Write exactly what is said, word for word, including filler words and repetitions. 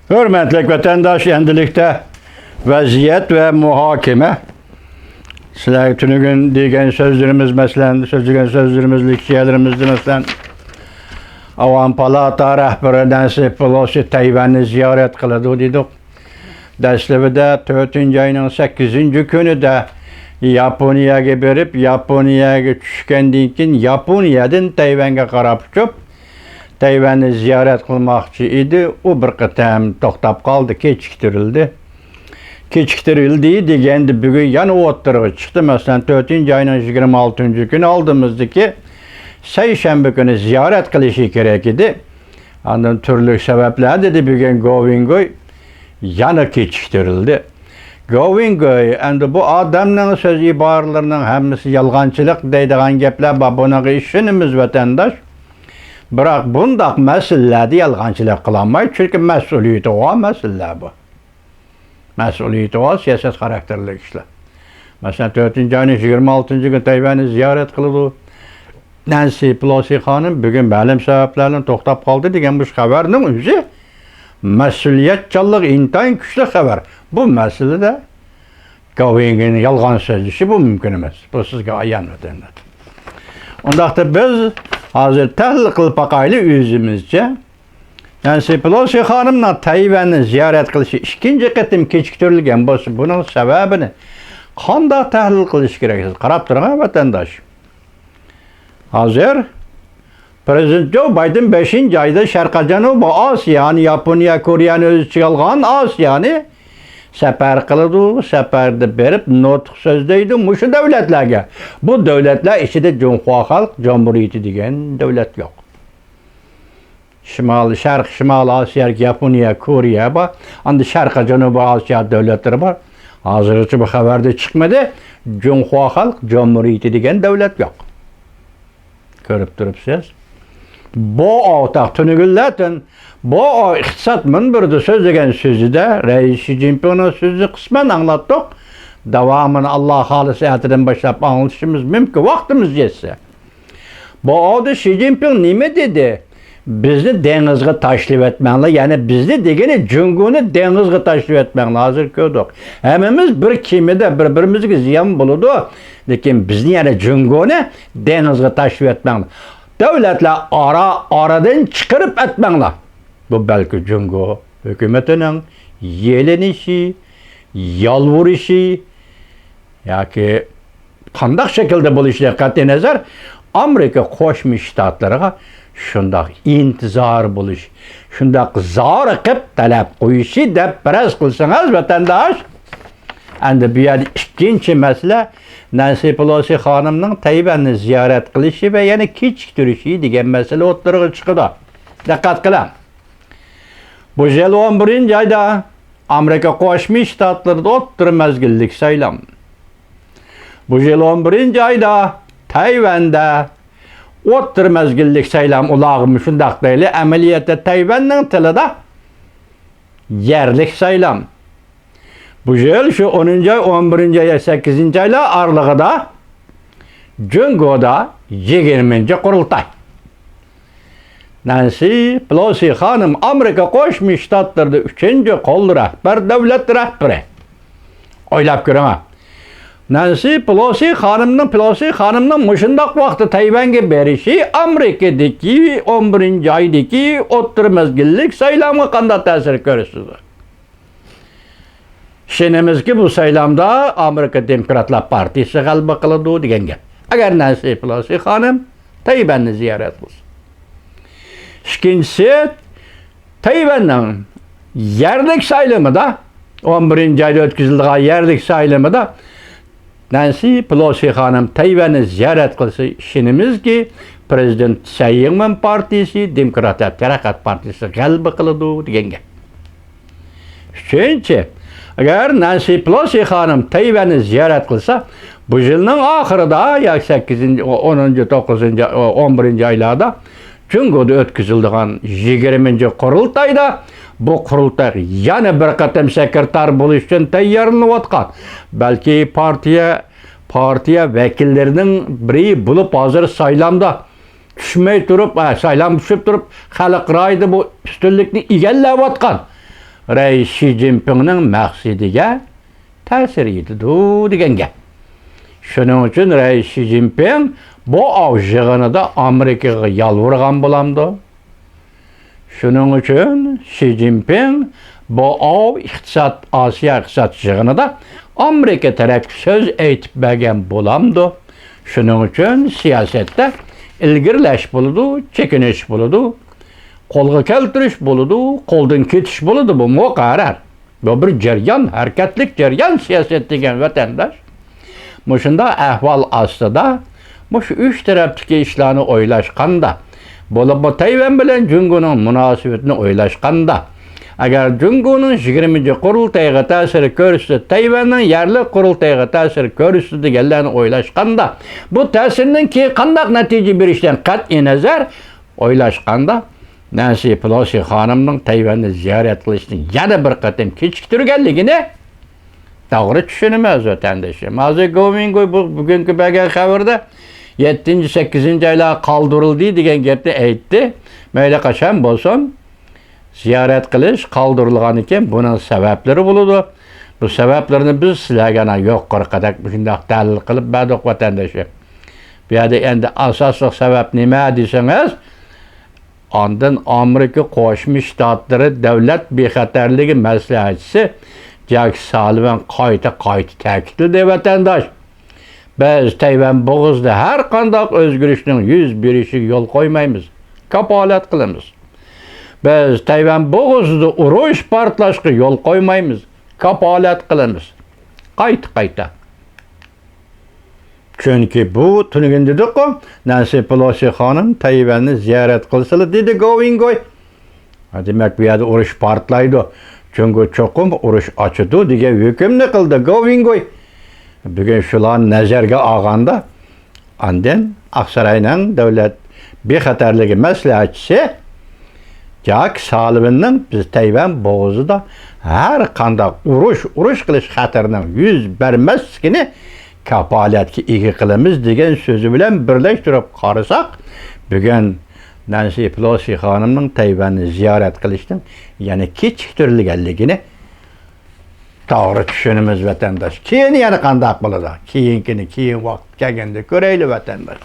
ھۆرمەتلىك ۋەتەنداش، ئەمدىلىكتە ۋەزىيەت ۋە مۇھاكىمە. سىلەرگە تۈنۈگۈن دېگەن سۆزلىرىمىز، مەسىلەن، سۆزلىگەن سۆزلىرىمىز، لېكسىيەلىرىمىزدە، مەسىلەن، ئاۋام پالاتا رەھبىرى نەنسى پېلوسى تەيۋەننى زىيارەت قىلىدۇ دېدۇق. دەسلىپىدە تۆتىنچى ئاينىڭ سەككىزىنچى كۈنىدە ياپونىيەگە بېرىپ، ياپونىيەگە چۈشكەندىن كېيىن، ياپونىيەدىن تەيۋەنگە قاراپ ئۇچۇپ، تەيۋەننى زىيارەت قىلماقچى ئىدى. ئۇ بىر قېتىم توختاپ قالدى، كېچىكتۈرۈلدى. كېچىكتۈرۈلدى دېگەندە، بۈگۈن يەنە ئوتتۇرىغا چىقتى. مەسىلەن، تۆتىنچى ئاينىڭ يىگىرمە ئالتىنچى كۈنى ئالدىمىزدىكى سەيشەنبە كۈنى زىيارەت قىلىشى كېرەك ئىدى. ئاندىن تۈرلۈك سەۋەبلەر دېدى، بۈگۈن گوۋېنگوي يەنە كېچىكتۈرۈلدى. گوۋېنگوي، ئەمدى بۇ ئادەمنىڭ سۆز ئىبارىلىرىنىڭ ھەممىسى يالغانچىلىق دەيدىغان گەپلەر بار، بۇنىڭغا ئىشىنىمىز، ۋەتەنداش. بىراق بۇنداق مەسىلىلەردە يالغانچىلىق قىلالمايدۇ، چۈنكى مەسئۇلىيىتى بار مەسىلىلەر بۇ. مەسئۇلىيىتى بار سىياسەت خاراكتېرلىك ئىشلار. مەسىلەن، تۆتىنچى ئاينىڭ يىگىرمە ئالتىنچى كۈنى تەيۋەننى زىيارەت قىلىدۇ. نەنسى پېلوسى خانىم بۈگۈن مەلۇم سەۋەبلەر بىلەن توختاپ قالدى دېگەن بۇ خەۋەرنىڭ ئۆزى مەسئۇلىيەتچانلىق، ئىنتايىن كۈچلۈك خەۋەر. بۇ مەسىلىدە گوۋېنگوينىڭ يالغان سۆزلىشى بۇ مۇمكىن ئەمەس. بۇ سىزگە ئايان، ۋەتەنداش. ئۇنداقتا بىز ھازىر تەھلىل قىلىپ باقايلى ئۆزىمىزچە. نەنسى پېلوسى خانىمنىڭ تەيۋەننى زىيارەت قىلىشى ئىككىنچى قېتىم كېچىكتۈرۈلگەن بولسا، بۇنىڭ سەۋەبىنى قانداق تەھلىل قىلىش كېرەك؟ سىز قاراپ تۇرۇڭ، ۋەتەنداش. ھازىر پىرېزىدېنت جو بايدېن بەشىنچى ئايدا شەرقىي جەنۇبىي ئاسىيانى، ياپونىيە، كورېيەنى ئۆز ئىچىگە ئالغان ئاسىيانى سەپەر قىلىدۇ. سەپەردە بېرىپ نۇتۇق سۆزلەيدۇ مۇشۇ دۆلەتلەرگە. بۇ دۆلەتلەر ئىچىدە جۇڭخۇا خەلق جۇمھۇرىيىتى دېگەن دۆلەت يوق. شىمال، شەرق، شىمال ئاسىيا، ياپونىيە، كورېيە بار. ئاندىن شەرقىي جەنۇبىي ئاسىيا دۆلەتلىرى بار. ھازىرغىچە بۇ خەۋەردە چىقمىدى. جۇڭخۇا خەلق جۇمھۇرىيىتى دېگەن دۆلەت يوق. كۆرۈپ تۇرۇپسىز. بوئاۋ تاق تۈنۈگۈنلەتىن بوئاۋ ئىقتىساد مۇنبىرىدە سۆزلىگەن سۆزىدە رەئىس شى جىنپىڭنىڭ سۆزىنى قىسمەن ئاڭلاتتۇق. داۋامىنى ئاللا خالىسا ئەتىدىن باشلاپ ئاڭلىتىشىمىز مۇمكىن، ۋاقتىمىز يەتسە. بوئاۋدا شى جىنپىڭ نېمە دېدى؟ بىزنى دېڭىزغا تاشلىۋەتمەڭلار، يەنى بىزنى دېگىنى جۇڭگونى دېڭىزغا تاشلىۋەتمەڭلار. ھازىر كۆردۇق. ھەممىمىز بىر كېمىدە بىر-بىرىمىزگە زىيان بولىدۇ. لېكىن بىزنى يەنە جۇڭگونى دېڭىزغا تاشلىۋەتمەڭلار. دۆلەتلەر ئارا-، ئارىدىن چىقىرىپ ئەتمەڭلار. بۇ بەلكى جۇڭگو ھۆكۈمىتىنىڭ يېلىنىشى، يالۋۇرۇشى ياكى قانداق شەكىلدە بولۇشىدىن قەتئىينەزەر، ئامېرىكا قوشما شتاتلىرىغا شۇنداق ئىنتىزار بولۇش، شۇنداق زار قىپ تەلەپ قويۇشى دەپ پەرەز قىلسىڭىز، ۋەتەنداش. ئەمدى بۇ يەردە ئىككىنچى مەسىلە، نەنسى پېلوسى خانىمنىڭ تەيۋەننى زىيارەت قىلىشى ۋە يەنە كېچىكتۈرۈشى دېگەن مەسىلە ئوتتۇرىغا چىقىدۇ. دىققەت قىلىڭ. بۇ يىل ئون بىرىنچى ئايدا ئامېرىكا قوشما شتاتلىرىدا ئوتتۇرا مەزگىللىك سايلام. بۇ يىل ئون بىرىنچى ئايدا تەيۋەندە ئوتتۇرا مەزگىللىك سايلام، ئۇلارغا مۇشۇنداق دەيلى، ئەمەلىيەتتە تەيۋەننىڭ تىلىدا يەرلىك سايلام. بۇ يىل شۇ ئونىنچى ئاي، ئون بىرىنچى ئاي، سەككىزىنچى ئايلار ئارىلىقىدا جۇڭگودا يىگىرمىنچى قۇرۇلتاي. نەنسى پېلوسى خانىم ئامېرىكا قوشما شتاتلىرىدا ئۈچىنچى قول رەھبەر، دۆلەت رەھبىرى. ئويلاپ كۆرۈڭ. نەنسى پېلوسى خانىمنىڭ، پېلوسى خانىمنىڭ مۇشۇنداق ۋاقىتتا تەيۋەنگە بېرىشى ئامېرىكىدىكى ئون بىرىنچى ئايدىكى ئوتتۇرا مەزگىللىك سايلامغا قانداق تەسىر كۆرسىتىدۇ؟ ئىشىنىمىزكى، بۇ سايلامدا ئامېرىكا دېموكراتلار پارتىيىسى غەلىبە قىلىدۇ دېگەن گەپ. ئەگەر نەنسى پېلوسى خانىم تەيۋەننى زىيارەت قىلسا. ئىككىنچىسى، تەيۋەننىڭ يەرلىك سايلىمىدا، ئون بىرىنچى ئايدا ئۆتكۈزۈلىدىغان يەرلىك سايلىمىدا نەنسى پېلوسى خانىم تەيۋەننى زىيارەت قىلسا، ئىشىنىمىزكى، پىرېزىدېنت سەي ئىڭۋېن پارتىيىسى، دېموكراتلار تەرەققىيات پارتىيىسى غەلىبە قىلىدۇ دېگەن گەپ. ئۈچىنچى، ئەگەر نەنسى پېلوسى خانىم تەيۋەننى زىيارەت قىلسا، بۇ يىلنىڭ ئاخىرىدا ياكى سەككىزىنچى، ئونىنچى، توققۇزىنچى، ئون بىرىنچى ئايلاردا جۇڭگودا ئۆتكۈزۈلىدىغان يىگىرمىنچى قۇرۇلتايدا، بۇ قۇرۇلتاي يەنە بىر قېتىم سېكرېتار بولۇش ئۈچۈن تەييارلىنىۋاتقان، بەلكى پارتىيە، پارتىيە ۋەكىللىرىنىڭ بىرى بولۇپ، ھازىر سايلامدا چۈشمەي تۇرۇپ، ھە، سايلام چۈشۈپ تۇرۇپ، خەلق رايىدا بۇ ئۈستۈنلۈكنى ئىگىلەۋاتقان، رەئىس شى جىنپىڭنىڭ مەقسىتىگە تەسىر يېتىدۇ دېگەن گەپ. شۇنىڭ ئۈچۈن رەئىس شى جىنپىڭ بو ئاۋ يىغىنىدا ئامېرىكىغا يالۋۇرغان بولامدۇ؟ شۇنىڭ ئۈچۈن شى جىنپىڭ بو ئاۋ ئىقتىساد، ئاسىيا ئىقتىساد يىغىنىدا ئامېرىكا تەرەپكە سۆز ئېيتىپ بەرگەن بولامدۇ؟ شۇنىڭ ئۈچۈن سىياسەتتە ئىلگىرىلەش بولىدۇ، چېكىنىش بولىدۇ، قولغا كەلتۈرۈش بولىدۇ، قولدىن كېتىش بولىدۇ، بۇ مۇقەررەر. بۇ بىر جەريان، ھەرىكەتلىك جەريان سىياسەت دېگەن ۋەتەنداش. مۇشۇنداق ئەھۋال ئاستىدا، مۇشۇ ئۈچ تەرەپتىكى ئىشلارنى ئويلاشقاندا، بولۇپمۇ تەيۋەن بىلەن جۇڭگونىڭ مۇناسىۋىتىنى ئويلاشقاندا، ئەگەر جۇڭگونىڭ يىگىرمىنچى قۇرۇلتايغا تەسىر كۆرسىتىپ، تەيۋەننىڭ يەرلىك قۇرۇلتايغا تەسىر كۆرسىتىدىگەنلەرنى ئويلاشقاندا، بۇ تەسىرنىڭ كېيىن قانداق نەتىجە بېرىشىدىن قەتئىينەزەر، ئويلاشقاندا، نەنسى پېلوسى خانىمنىڭ تەيۋەننى زىيارەت قىلىشنى يەنە بىر قېتىم كېچىكتۈرگەنلىكىنى توغرا چۈشىنىمىز، ۋەتەندىشىم. ھازىر گوۋىنگوي بۇ بۈگۈنكى بەرگەن خەۋىرىدە يەتتىنچى، سەككىزىنچى ئايلارغا قالدۇرۇلدى دېگەن گەپنى ئېيتتى. مەيلى قاچان بولسۇن، زىيارەت قىلىش قالدۇرۇلغاندىكىن بۇنىڭ سەۋەبلىرى بولىدۇ. بۇ سەۋەبلىرىنى بىز سىلەرگە ئانا يۇقىرىقىدەك مۇشۇنداق دەلىل قىلىپ بەردۇق، ۋەتەندىشىم. بۇ يەردە ئەندى ئاساسلىق سەۋەب نېمە دېسىڭىز، ئاندىن ئامېرىكا قوشما شتاتلىرى دۆلەت بىخەتەرلىكى مەسلىھەتچىسى جاك سالىۋان قايتا-قايتا تەكىتلىدى، ۋەتەنداش. بىز تەيۋەن بوغۇزىدا ھەر قانداق ئۆزگىرىشنىڭ يۈز بېرىشىگە يول قويمايمىز، كاپالەت قىلىمىز. بىز تەيۋەن بوغۇزىدا ئۇرۇش پارتلاشقا يول قويمايمىز، كاپالەت قىلىمىز. قايتا-قايتا. چۈنكى بۇ تۈنۈگۈن دېدۇققۇ، نەنسى پېلوسى خانىم تەيۋەننى زىيارەت قىلسىلا دېدى گوۋىنگوي. ھە، دېمەك، بۇ يەردە ئۇرۇش پارتلايدۇ، جۇڭگو چوقۇم ئۇرۇش ئاچىدۇ دېگەن ھۆكۈمنى قىلدى گوۋىنگوي. بۈگۈن شۇلارنى نەزەرگە ئالغاندا، ئاندىن ئاقساراينىڭ دۆلەت بىخەتەرلىكى مەسلىھەتچىسى جاك سالىۋىننىڭ بىز تەيۋەن بوغۇزىدا ھەر قانداق ئۇرۇش، ئۇرۇش قىلىش خەتىرىنىڭ يۈز بەرمەسلىكىنى كاپالەتكە ئىگە قىلىمىز دېگەن سۆزى بىلەن بىرلەشتۈرۈپ قارىساق، بۈگۈن نەنسى پېلوسى خانىمنىڭ تەيۋەننى زىيارەت قىلىشنىڭ يەنە كېچىكتۈرۈلگەنلىكىنى توغرا چۈشىنىمىز، ۋەتەنداش. كېيىن يەنە قانداق بولىدۇ؟ كېيىنكىنى كېيىن ۋاقىت كەلگەندە كۆرەيلى، ۋەتەنداش.